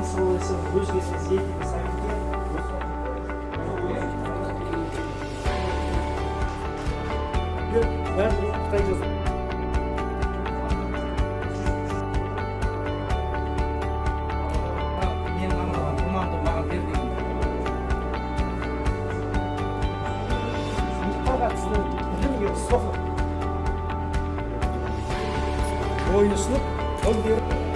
Пайғамбарымыз саллаллаху алейхи вассалам өз кезінде Зейд ибн Сабитке бәрі қытай жазды. Менің арналған құрманды маған бер деген. Сұмдыққа қатысты білімге соқыр. Мойынұсынып, қол беріп.